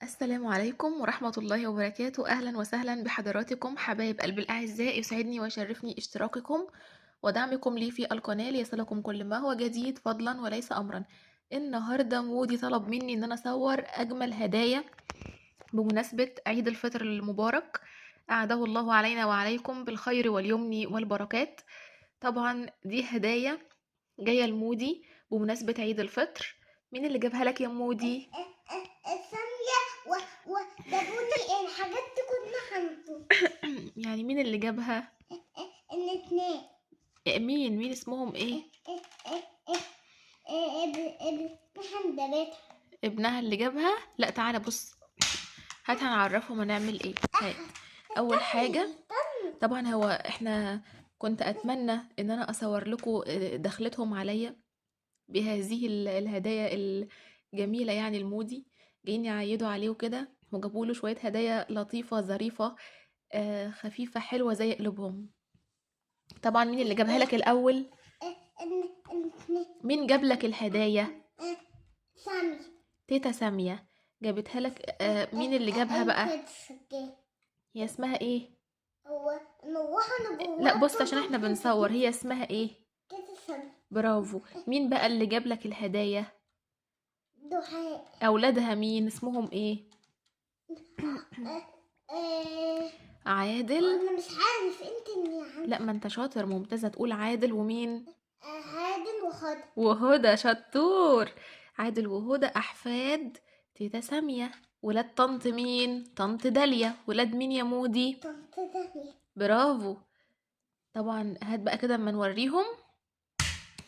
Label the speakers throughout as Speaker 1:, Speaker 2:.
Speaker 1: السلام عليكم ورحمة الله وبركاته. أهلا وسهلا بحضراتكم حبايب قلب الأعزاء، يسعدني ويشرفني اشتراككم ودعمكم لي في القناة ليصلكم كل ما هو جديد فضلا وليس أمرا. النهاردة مودي طلب مني إن أنا أصور أجمل هدايا بمناسبة عيد الفطر المبارك، أعاده الله علينا وعليكم بالخير واليمن والبركات. طبعا دي هدايا جاية لمودي بمناسبة عيد الفطر. مين اللي جابها لك يا مودي؟
Speaker 2: سامية وجابولي الحاجات دي كلها عنده.
Speaker 1: يعني مين اللي جابها؟
Speaker 2: الاتنين.
Speaker 1: مين اسمهم ايه؟
Speaker 2: ابنها.
Speaker 1: ابنها اللي جابها؟ لا تعالى بص، هات هنعرفهم هنعمل ايه. هات اول حاجة. طبعا هو احنا كنت اتمنى ان انا اصور لكم دخلتهم عليا بهذه الهدايا الجميلة، يعني المودي جايين يعيدوا عليه وكده، وجابوا له شوية هدايا لطيفة ظريفة، خفيفة حلوة زي قلوبهم. طبعا مين اللي جابها لك الأول؟ مين جاب لك الهدايا؟
Speaker 2: سامية.
Speaker 1: تيتا سامية جابتها لك. مين اللي جابها بقى؟ هي اسمها ايه؟ لا بص عشان احنا بنصور، هي اسمها ايه؟ برافو. مين بقى اللي جاب لك الهدايا؟
Speaker 2: دعاء.
Speaker 1: اولادها مين اسمهم ايه؟ عادل.
Speaker 2: انا مش عارف انت اللي عارف.
Speaker 1: لا ما انت شاطر ممتازة تقول عادل ومين؟
Speaker 2: عادل وهدى.
Speaker 1: وهدى، شطور. عادل وهدى احفاد تيتا سامية، ولاد طنط مين؟ طنط داليا. ولاد مين يا مودي؟
Speaker 2: طنط داليا.
Speaker 1: برافو. طبعا هات بقى كده اما نوريهم.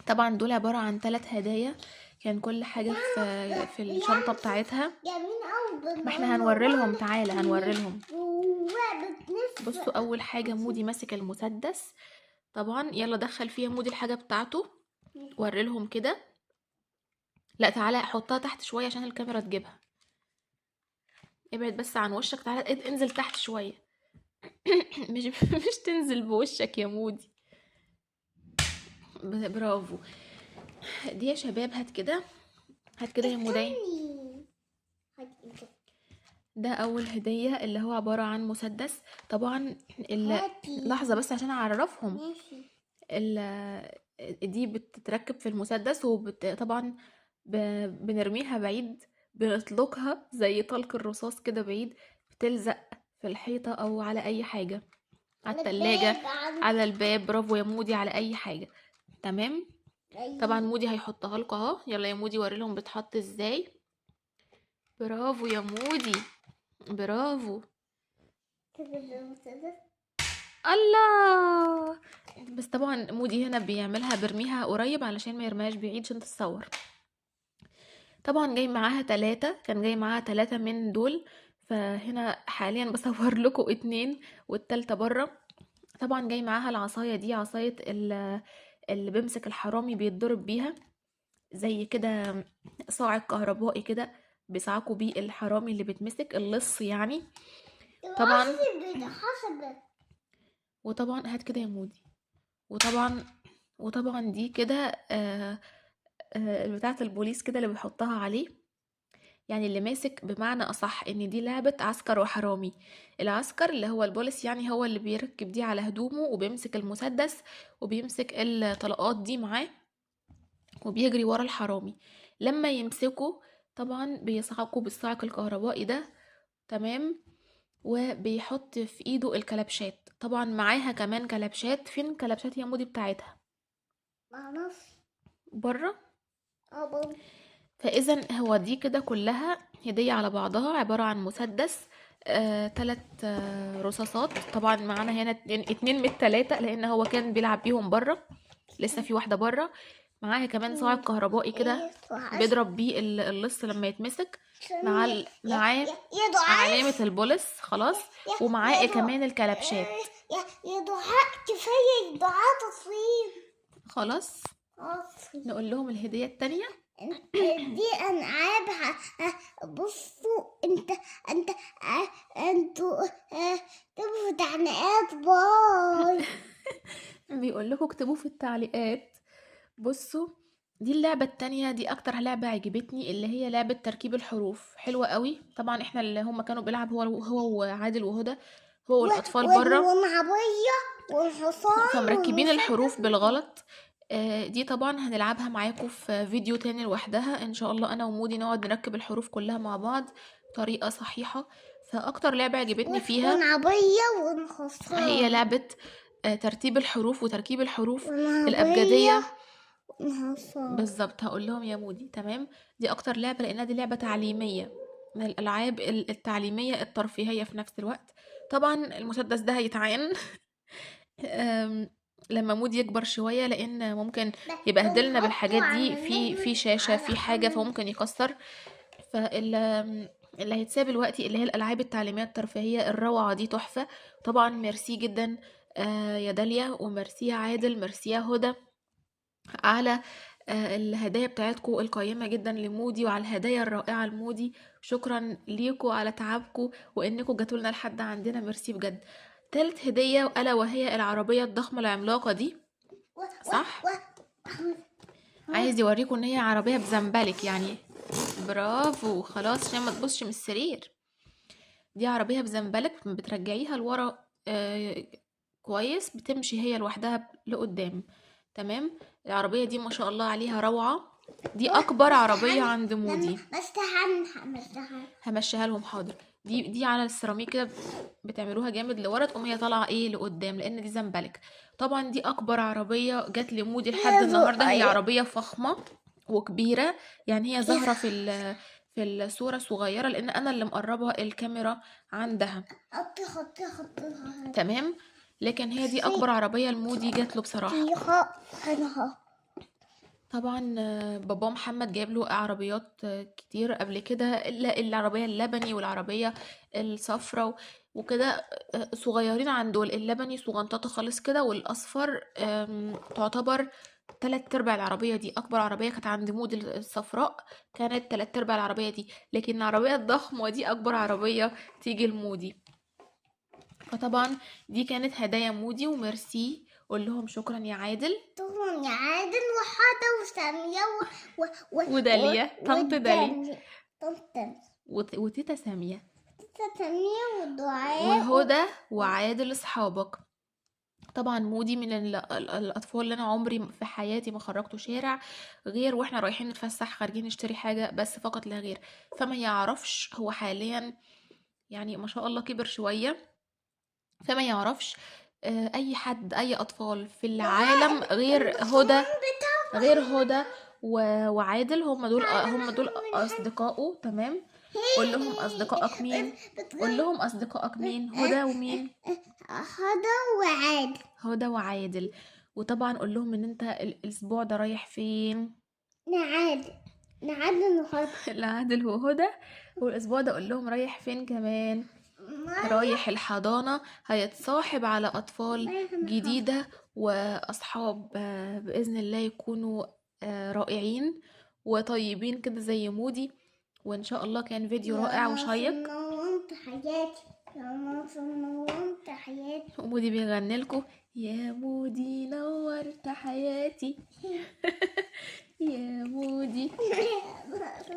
Speaker 1: طبعا دول عبارة عن 3 هدايا، كان كل حاجة في الشنطة بتاعتها. ما احنا هنوري لهم، تعالى هنوري لهم. بصوا اول حاجة مودي ماسك المسدس. طبعا يلا دخل فيها مودي الحاجة بتاعته، وري لهم كده. لا تعالى حطها تحت شوية عشان الكاميرا تجيبها. ابعد بس عن وشك، تعالى انزل تحت شوية. مش تنزل بوشك يا مودي. برافو. دي يا شباب هات كده، هات كده يا مودي. ده اول هدية اللي هو عبارة عن مسدس. طبعا لحظة بس عشان اعرفهم. دي بتتركب في المسدس، وطبعا بنرميها بعيد، بنطلقها زي طلق الرصاص كده بعيد، بتلزق في الحيطة او على اي حاجة، على التلاجة، على الباب. برافو يا مودي، على اي حاجة. تمام. طبعا مودي هيحطها لكم اهو. يلا يا مودي وري لهم بتحط ازاي. برافو يا مودي، برافو. الله. بس طبعا مودي هنا بيعملها برميها قريب علشان ما يرميهاش بعيد عشان تتصور. طبعا جاي معاها 3، كان جاي معاها 3 من دول، فهنا حاليا بصور لكم 2 والتالتة بره. طبعا جاي معاها العصاية دي، عصاية اللي بيمسك الحرامي بيتضرب بيها، زي كده صاعق كهربائي كده بيصعقوا بيه الحرامي اللي بيتمسك، اللص يعني. طبعا وطبعا هات كده يا مودي. وطبعا دي كده بتاعة البوليس كده اللي بيحطها عليه، يعني اللي ماسك، بمعنى اصح ان دي لعبة عسكر وحرامي. العسكر اللي هو البوليس يعني هو اللي بيركب دي على هدومه وبيمسك المسدس وبيمسك الطلقات دي معاه وبيجري ورا الحرامي. لما يمسكه طبعا بيصعقه بالصاعق الكهربائي ده، تمام، وبيحط في ايده الكلبشات. طبعا معاها كمان كلبشات. فين كلبشات يا مودي بتاعتها؟
Speaker 2: معرفش.
Speaker 1: بره.
Speaker 2: بره.
Speaker 1: فاذا هو دي كده كلها هدية على بعضها، عبارة عن مسدس، 3 رصاصات. طبعا معانا هنا 2 من ال3 لان هو كان بيلعب بيهم بره، لسه في واحدة بره. معاها كمان صاعق كهربائي كده بيضرب بيه اللص لما يتمسك، معاه علامة البوليس خلاص، ومعاه كمان الكلبشات.
Speaker 2: يا دعاء كفاية دعاء تصوير
Speaker 1: خلاص. نقول لهم الهدية التانية.
Speaker 2: دي ألعاب. بصوا انت انتوا اكتبوا في التعليقات. باي.
Speaker 1: بيقول لكم اكتبوا في التعليقات. بصوا دي اللعبة التانية، دي أكتر لعبة عجبتني، اللي هي لعبة تركيب الحروف، حلوة قوي. طبعا احنا اللي هم كانوا بيلعب هو وعادل وهدى، هو والأطفال بره،
Speaker 2: والعربية والحصان،
Speaker 1: فمركبين الحروف
Speaker 2: والمسدس.
Speaker 1: بالغلط. دي طبعا هنلعبها معاكم في فيديو تاني لوحدها ان شاء الله، انا ومودي نقعد نركب الحروف كلها مع بعض بطريقة صحيحة. فاكتر لعبة عجبتني فيها
Speaker 2: والعربية والحصان
Speaker 1: هي لعبة ترتيب الحروف وتركيب الحروف
Speaker 2: والعربية
Speaker 1: الأبجدية
Speaker 2: والحصان.
Speaker 1: بالظبط، هقول لهم يا مودي. تمام، دي اكتر لعبة لانها دي لعبة تعليمية، من الالعاب التعليمية الترفيهية في نفس الوقت. طبعا المسدس ده هيتعان لما مودي يكبر شوية، لان ممكن يبهدلنا
Speaker 2: بنحطه
Speaker 1: بالحاجات دي،
Speaker 2: على
Speaker 1: في
Speaker 2: النجم،
Speaker 1: شاشة،
Speaker 2: على
Speaker 1: في حاجة،
Speaker 2: عمل.
Speaker 1: فممكن يكسر. اللي هيتساب دلوقتي اللي هي الالعاب التعليمية الترفيهية الروعة دي تحفة. طبعا ميرسي جدا، يا داليا، وميرسي يا عادل، ميرسي يا هدى على الهدايا بتاعتكو القيمة جدا لمودي، وعلى الهدايا الرائعة لمودي. شكرا ليكو على تعبكو وانكو جاتولنا لحد عندنا، ميرسي بجد. تالت هدية ألا وهي العربية الضخمة العملاقة دي، صح؟ عايز يوريكم ان هي عربية بزنبلك يعني، برافو. خلاص عشان ما تبصش من السرير، دي عربية بزنبلك بترجعيها لورا، كويس، بتمشي هي لوحدها لقدام. تمام، العربية دي ما شاء الله عليها روعة، دي أكبر عربية عند مودي.
Speaker 2: بس همشيها.
Speaker 1: همشيها لهم حاضر. دي على السيراميك كده بتعملوها جامد لورا، تقوم هي طالعة ايه لقدام، لأن دي زنبلك. طبعا دي أكبر عربية جت لمودي لحد
Speaker 2: يا
Speaker 1: النهاردة، هي
Speaker 2: ذوقي.
Speaker 1: عربية فخمة وكبيرة، يعني هي ظاهرة في الصورة صغيرة لأن أنا اللي مقربة الكاميرا عندها.
Speaker 2: حطي، حطي، حطي.
Speaker 1: تمام، لكن هي دي أكبر عربية لمودي جات له بصراحة. طبعا، بابا محمد جايب له عربيات كتير قبل كده، العربية اللبني والعربية الصفراء وكده، صغيرين عن دول. اللبني صغنطاطة خالص كده، والأصفر، تعتبر 3/4 العربية دي. أكبر عربية كانت عند مودي الصفراء كانت 3/4 العربية دي، لكن العربية الضخمة دي أكبر عربية تيجي لمودي. فطبعا دي كانت هدايا مودي، وميرسي. قول لهم شكرا يا عادل.
Speaker 2: شكرا يا عادل وحاده وسامية
Speaker 1: وداليا، طنط داليا.
Speaker 2: وداليا. طنط داليا.
Speaker 1: وتيتا سامية.
Speaker 2: تيتا سامية ودعاء
Speaker 1: وهدى وعادل اصحابك. طبعا مودي من الاطفال اللي انا عمري في حياتي ما خرجته شارع غير واحنا رايحين نتفسح، خارجين نشتري حاجه بس فقط لا غير، فما يعرفش هو حاليا ما شاء الله كبر شويه، فما يعرفش، اي حد، اي اطفال في العالم غير هدى، غير هدى وعادل، هم دول اصدقائه. تمام، قول لهم اصدقائك مين؟ قول لهم اصدقائك مين؟ هدى ومين؟
Speaker 2: هدى وعادل.
Speaker 1: هدى وعادل. وطبعا قول لهم ان انت الاسبوع ده رايح فين؟
Speaker 2: نعادل، نعادل وهدى.
Speaker 1: نعادل وهدى. والاسبوع ده قول لهم رايح فين كمان؟ رايح الحضانة، هيتصاحب على أطفال
Speaker 2: رايح الحضانة.
Speaker 1: جديدة وأصحاب، بإذن الله يكونوا، رائعين وطيبين كده زي مودي. وإن شاء الله كان فيديو
Speaker 2: يا
Speaker 1: رائع
Speaker 2: ناصر
Speaker 1: وشيق.
Speaker 2: نورت حياتي، يا ناصر نورت حياتي.
Speaker 1: ومودي بيغني لكم يا مودي نورت حياتي. يا مودي.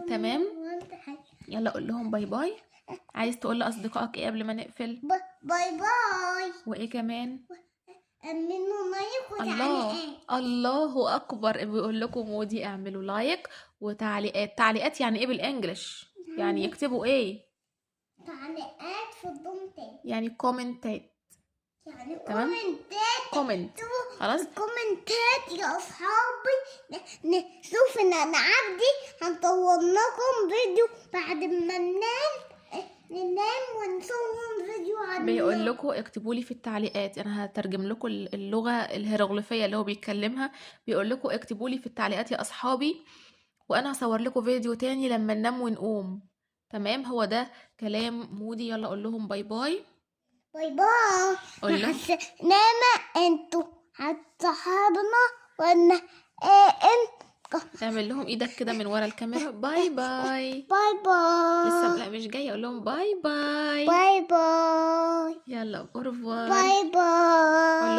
Speaker 1: تمام؟
Speaker 2: نورت حياتي.
Speaker 1: يلا قول لهم bye bye. عايز تقول لأصدقائك ايه قبل ما نقفل؟
Speaker 2: bye bye.
Speaker 1: وايه كمان؟
Speaker 2: اعملوا like
Speaker 1: الله،
Speaker 2: وتعليقات.
Speaker 1: الله اكبر. بيقول لكم مودي اعملوا like وتعليقات. تعليقات يعني ايه بال English؟ يعني يكتبوا ايه؟
Speaker 2: تعليقات في الكومنتات.
Speaker 1: يعني كومنتات.
Speaker 2: يعني
Speaker 1: تمام؟
Speaker 2: كومنتات.
Speaker 1: comment. خلاص؟
Speaker 2: كومنتات يا اصحابي. نشوف الالعاب دي، هنصور لكم فيديو بعد ما ننام ونصور فيديو عن
Speaker 1: بيقول
Speaker 2: النوم.
Speaker 1: لكم اكتبوا لي في التعليقات، انا هترجم لكم اللغه الهيروغليفيه اللي هو بيتكلمها. بيقول لكم اكتبوا لي في التعليقات يا اصحابي، وانا هصور لكم فيديو تاني لما ننام ونقوم. تمام، هو ده كلام مودي. يلا قول لهم bye bye.
Speaker 2: bye bye.
Speaker 1: قول
Speaker 2: مع
Speaker 1: لهم.
Speaker 2: السلامه. انتوا هتصاحبنا وانا انت
Speaker 1: اعمل لهم ايدك كده من ورا الكاميرا. bye bye.
Speaker 2: bye bye.
Speaker 1: لسه لا مش جايه. اقول لهم bye bye.
Speaker 2: bye bye.
Speaker 1: يلا au revoir.
Speaker 2: bye bye.